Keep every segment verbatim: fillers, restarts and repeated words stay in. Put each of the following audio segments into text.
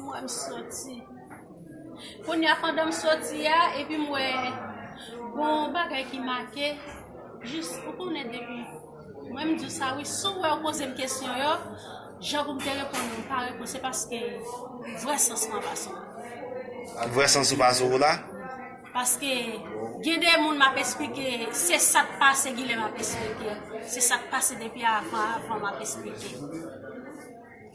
M wè m soti. Kounye a, pandan m soti a, epi m wè gon bagay ki make, jis, ou konnen depi. Mwen, m di w sa, wi, si w wè w poze m kesyon yo, jan pou m te reponn ou, m pa reponn, se paske vrè sans mwen pa sou mwen. Vrè sans ou pa sou ou la? Paske gen de moun m ap esplike, se sa k pase, Gilè m ap esplike. Se sa k pase depi avan, avan m ap esplike.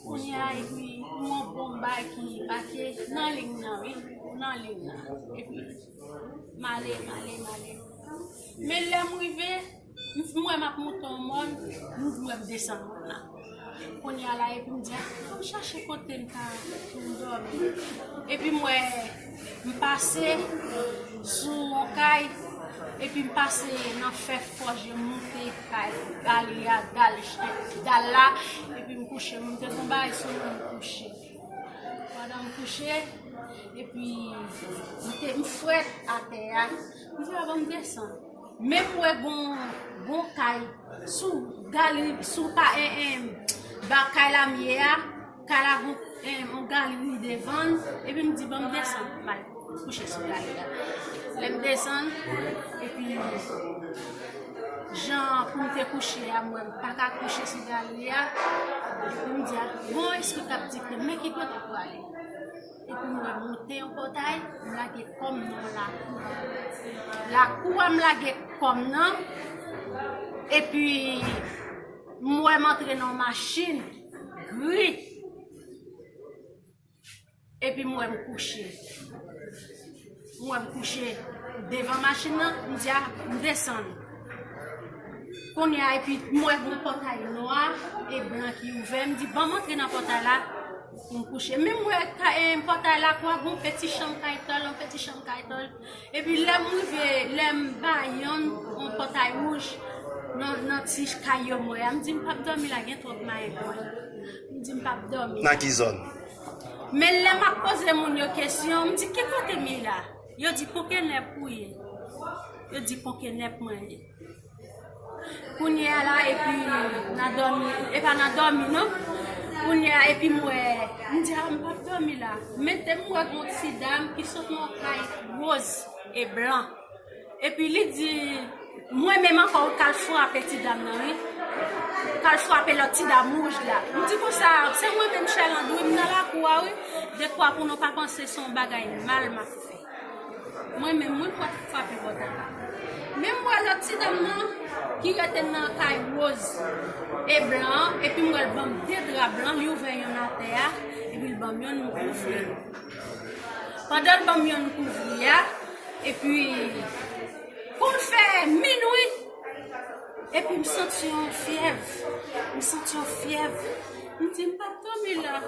Kounye a, epi, yon bon bagay ki make nan liy nan, wi, nan liy nan. Epi, m ale, m ale, m ale. Men lè m rive, m m wè m ap moute yon mòn, m wè m desann mòn nan. Kounye a la, epi m di, a, fò m chache kote m ka pou m dòmi. Epi m wè, m pase sou yon kay, epi m pase nan fè fòje moute kay, galri a, dal, dal la, epi m kouche. M te gon bagay sou mwen, m kouche. Pandan m kouche, epi m te, m frèt atè a, m di, a, ban m desann. Men m wè gon, gon kay sou galri, sou pa, en, en, ba kay la m ye a, kay la gon, en, yon galri devan l, epi m di, ban m desann, m al kouche sou galri a. Lè m desann, epi jan pou m te kouche a, m wè m pa ka kouche sou galri a, epi m di, a, gon espri k ap di ke, men ki kote pou ale. Epi m wè m moute yon pòtay, m lage kò m nan lakou. Lakou a m lage kò m nan, epi m wè m antre nan yon machin gri, epi m wè m kouche. M wè m kouche devan machin nan, m di a, m desann. Kounye a, epi m wè gon pòtay nwa e blan ki ouvè, m di, ban m antre nan pòtay la pou m kouche. Men m wè ka-, e, pòtay lakou a, gon peti chanm kay tòl, yon peti chanm kay tòl. Epi lè m rive, lè m ba yonn yon pòtay wouj nan, nan ti kay yo m wè a, m di, m p ap dòmi la, gen twòp mayen pou mwen. M di, m p ap dòmi. Nan ki zòn? Men lè m ap poze moun yo kesyon, m di, ki kote m ye la? Yo di, Ponkenèp ou ye? Yo di, Ponkenèp mwen ye. Kounye a la, epi nan dòmi, e pa nan dòmi non. Kounye a, epi m wè, m di, a, m p ap dòmi la. Men te m wè gon ti dam ki sot nan kay woz e blan. Epi li di, mwen menm ankò, k al frape ti dam nan, wi. K al frape lòt ti dam wouj la. M di konsa, se mwen menm, Sherlandry, m nan lakou a, wi. Dekwa pou nou pa panse se yon bagay mal m ap fè. Mwen menm, mwen pa t frape pòtay la. Men m wè lòt ti dam nan ki rete nan kay woz e blan an, epi m wè l ban m de dra blan, li ouvè yonn atè a, epi l ban m yonn, m kouvri. Pandan l ban m yonn kouvri a, epi kou l fè minwi, epi m santi yon fyèv, m santi yon fyèv, m di, m p ap dòmi la.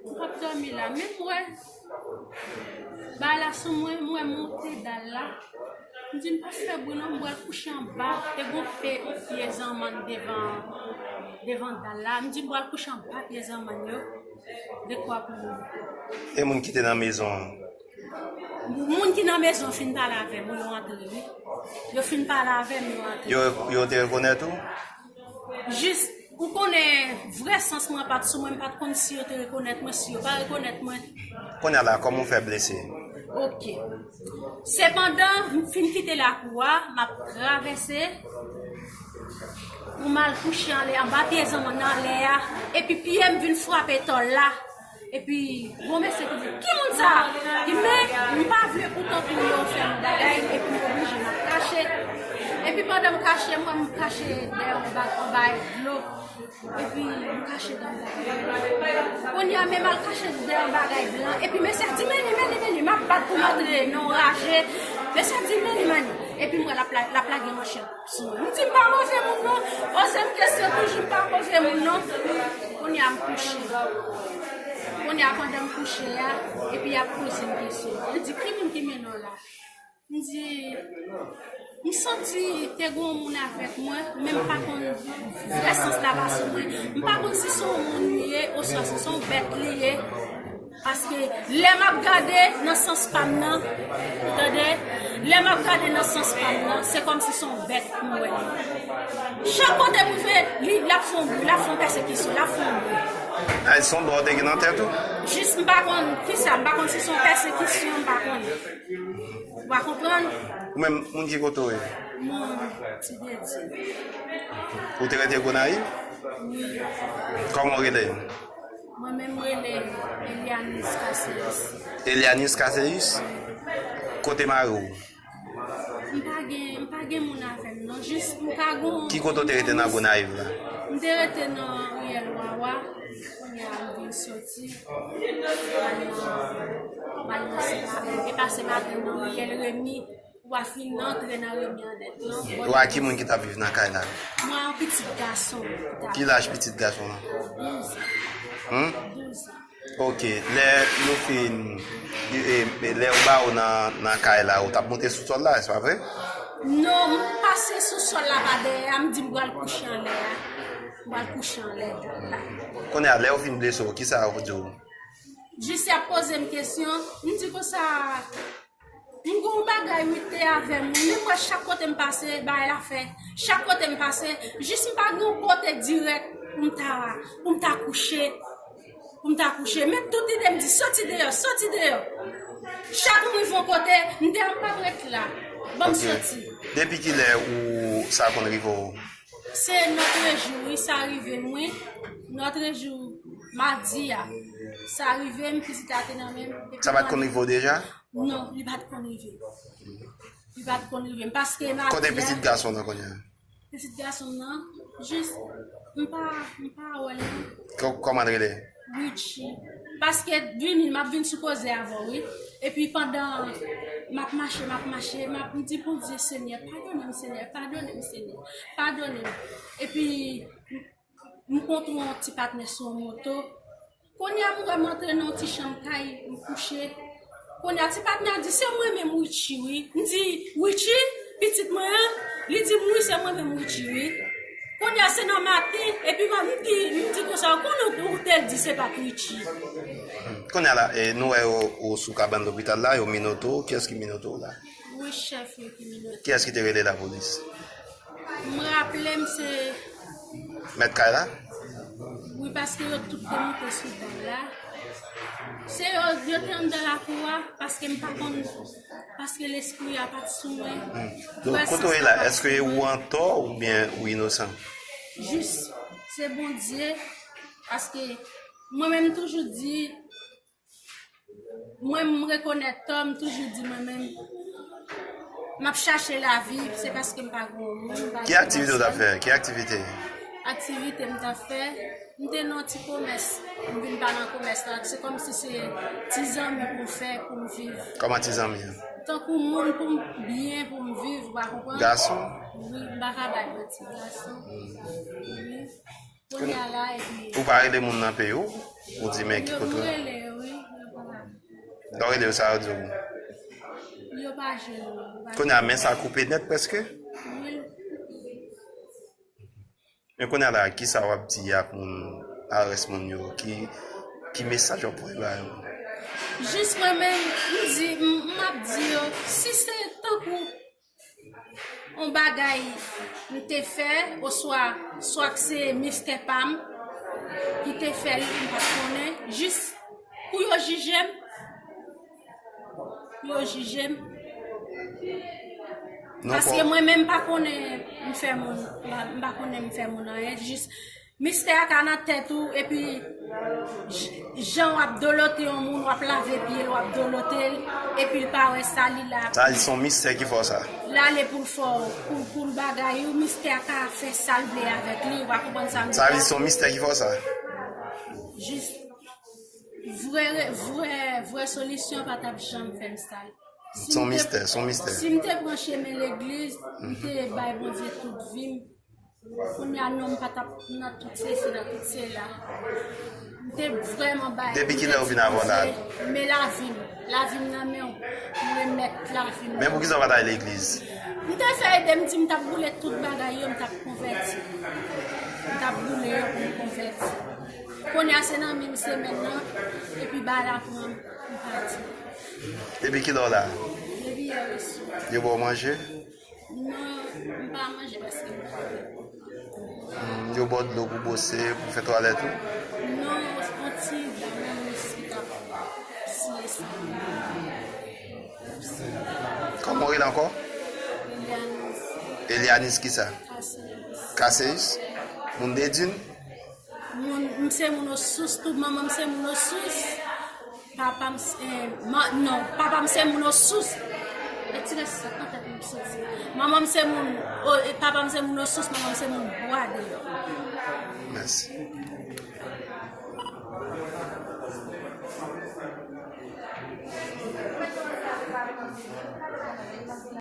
M p ap dòmi la. Men m wè bagay la sou mwen, m wè m moute dal la. M di, m pa fè bri non, m pral kouche anba. Te gon pye, yon pye zanmann devan, devan dal la. M di, m pral kouche anba pye zanmann yo. Dekwa pou mwen. E moun ki te nan mezon an? Moun ki nan mezon fin pale avè m, yo antre, wi. Yo fin pale avè m, yo antre. Yo, yo te rekonèt ou? Jis, ou konnen, vrè sans mwen pa t sou mwen, m pa t konn si yo te rekonèt mwen, si yo pa rekonèt mwen. Kounye a la, kòman w fè blese? Ok. Sepandan, m fin kite lakou a, m ap travèse pou m al kouche anlè, anba pye zanmann nan anlè a, epi pye m vin frape tòl la. Epi, gon mesye ki di, ki moun sa a? Li di, men, m pa vle pou tankou yo fè m bagay, epi m oblije m ap kache. Epi pandan m kache, mwen, m kache dèyè yon ba-, yon bagay dlo. Epi, m kache dèyè yon bagay dlo. Kounye a, men m al kache dèyè yon bagay blan. Epi, mesye a di, men li, men li, men li, m ap bat pou m antre nan yon raje. Mesye a di, men li, men li. Epi, m wè l ap la-, l ap lage manchèt. M di, m pa move moun non. Poze m kesyon toujou, m pa move moun non. Kounye a m kouche. Kounye a pandan m kouche a, epi y ap poze m kesyon. Yo di, ki moun ki mennen w la? M di, m santi te gen yon moun avèk mwen, men m pa konn vrè sans la pa sou mwen. M pa konn si se yon moun li ye, oswa si se yon bèt li ye. Paske lè m ap gade nan sans pa m nan, ou tande, lè m ap gade nan sans pa m nan, se kòmsi se yon bèt m wè li. Chak kote m rive, li, l ap fè yon bri, l ap fè yon pèsekisyon, l ap fè yon bri. A, Se yon dwa w te gen nan tèt ou? Jis m pa konn kisa, m pa konn si se yon pèsekisyon, m pa konnen. Ou pa konprann? Ou menm, moun ki kote w ye? Mwen, Tibedi. Ou te rete Gonayiv? Wi. Kòman w rele? Mwen menm rele Elianis Cassius. Elianis Cassius? Kote mari w? M pa gen, m pa gen moun avè m non, jis m ka gon. Ki kote w te rete nan Gonayiv la? M te rete nan riyèl Wawa, kounye a m vin soti, m al nan, m al nan Senmaten, m te pase maten nan riyèl Remi, w a fin antre nan Remi annèt non. Ou a ki moun ki t ap viv nan kay la? Mwen a yon pitit gason ki t ap. Ki laj pitit gason an? Douz an. Hmm? Douz an. Ok, lè nou fin, e, e, lè yo ba ou nan, nan kay la, ou t ap monte sou sòl la, se pa vre? Non, m pase sou sòl la pa dèyè a, m di m pral kouche anlè a. M pral kouche anlè a. Kounye a, lè yo fin blese w, kisa yo di w? Jis y ap poze m kesyon, m di konsa, m gon bagay wi te avè m wi, men m wè chak kote m pase, bagay la fè. Chak kote m pase, jis m pa gen yon kote dirèk pou m ta, pou m ta kouche. Pou m ta kouche. Men tout ide m di, soti deyò, soti deyò. Chak m rive yon kote, m di, "A, m p ap ret la. Ban m soti." Ok. Depi kilè ou sa konn rive w? Se nòtrejou, wi, sa rive m, wi. Nòtrejou, madi a. Sa rive m, pitit la te nan men m. Epi sa pa t konn rive w deja? Non, li pa t konn rive m. Li pa t konn rive m. Paske madi a. Kote pitit gason nan kounye a? Pitit gason nan, jis, m pa, m pa wè l non. Kò-, kòman l rele? Richie. Paske vini, m ap vin sou koze avè w, wi. Epi pandan m ap mache, m ap mache, m ap, m di, "Bondye, Senyè, padone m, Senyè, padone m, Senyè, padone m." Epi, m kontre yon ti patnè sou yon moto. Kounye a, m wè m antre nan yon ti chanm kay, m kouche. Kounye a, ti patnè a di, "Se mwen menm, Richie, wi." M di, "Richie, pitit mwen an?" Li di m, "Wi, se mwen menm, Richie, wi." Kounye a, se nan maten, epi m di, m di konsa, "Konnen ou te di se pa t Richie." Kounye a la, e, nou wè yo, ou sou kabann lopital la, yo minote w. Kiyès ki minote w la? Wi, chèf yo ki minote. Kiyès ki te rele lapolis? M raple m se. Mèt kay la? Wi, paske yo tout te monte sou dal la. Se yo, yo te anndan lakou a, paske m pa konn, paske lespri a pa t sou mwen. Hmm. Donk, kote w ye la, èske ou antò oubyen ou inosan? Jis, se Bondye, paske mwen menm toujou di, Mwen, m rekonèt tò, m toujou di mwen menm, m ap chache lavi, se paske m pa gen yon moun, m pa gen pèsòn. Ki aktivite w t ap fè? Ki aktivite? Aktivite m t ap fè, m te nan ti komès, m vin pa nan komès la, se kòmsi se ti zanmi pou m fè, pou m viv. Kòman ti zanmi an? Tankou moun pou m byen, pou m viv, ou pa konprann? Gason? Wi, m pa ka bay manti, gason. Wi. Kounye a la, epi. Ou pa rele moun nan peyi w? Ou di men ki kote w? Yo, m rele yo, wi, yo pa. Lè w rele yo, sa yo di w? Yo pa jwenn mwen, yo pa. Kounye a, men sa koupe nèt prèske? Wi. Men kounye a la, kisa w ap di ak moun, a rès moun yo? Ki, ki mesaj w ap voye ba yo? Jis mwen menm, m di, m, m ap di yo, si se tankou yon bagay m te fè, oswa, swa k se mistè pa m ki te fè l, m pa t konnen, jis pou yo jije m, pou yo jije m. Non, paske mwen menm m pa konnen m fè moun, m pa, m pa konnen m fè moun anyen, jis mistè a ka nan tèt ou, epi j-, jan w ap dolote yon moun, w ap lave pye l, w ap dolote l, epi l pa wè sa, li la. Sa di se yon mistè ki fè w sa? L ale pou l fè w, pou, pou l bagay ou, mistè a ka fè sa l vle avèk li, ou pa konprann sa m di la? Sa di se yon mistè ki fè w sa? Jis, vrè, vrè, vrè solisyon pa t ap janm fè m sa. Se yon mistè, se yon mistè. Si m te pran chemen legliz, m te bay Bondye tout vi m, kounye a non m pa t ap nan tout sesi, nan tout sela. M te vrèman bay. Depi kilè ou vin avè w la? Men lavi m, lavi m nan men w, m remèt lavi m. Men poukisa w pa t al legliz? M te fè ede, m di m t ap boule tout bagay yo, m t ap konvèti. M t ap boule yo pou m konvèti. Kounye a se nan menm semèn nan, epi bagay la pran m, m pati. Depi kilè w la? Depi yè oswa. Yo ba w manje? Non, m pa manje paske m pa gen. Hmm, yo ba w dlo pou bwose, pou fè twalèt ou? Non, yon Kòman w rele ankò? Elianis kisa? Kaseyis. Moun Dedin? Moun, m se moun Osous tou, manman m se moun Osous. Papa m se, eh, ma, non, papa m se moun Osous. Retire sa nan tèt mwen soti. Manman m se moun, o, eh, papa m se moun Osous, manman m se moun Bwa Deyò. Mèsi.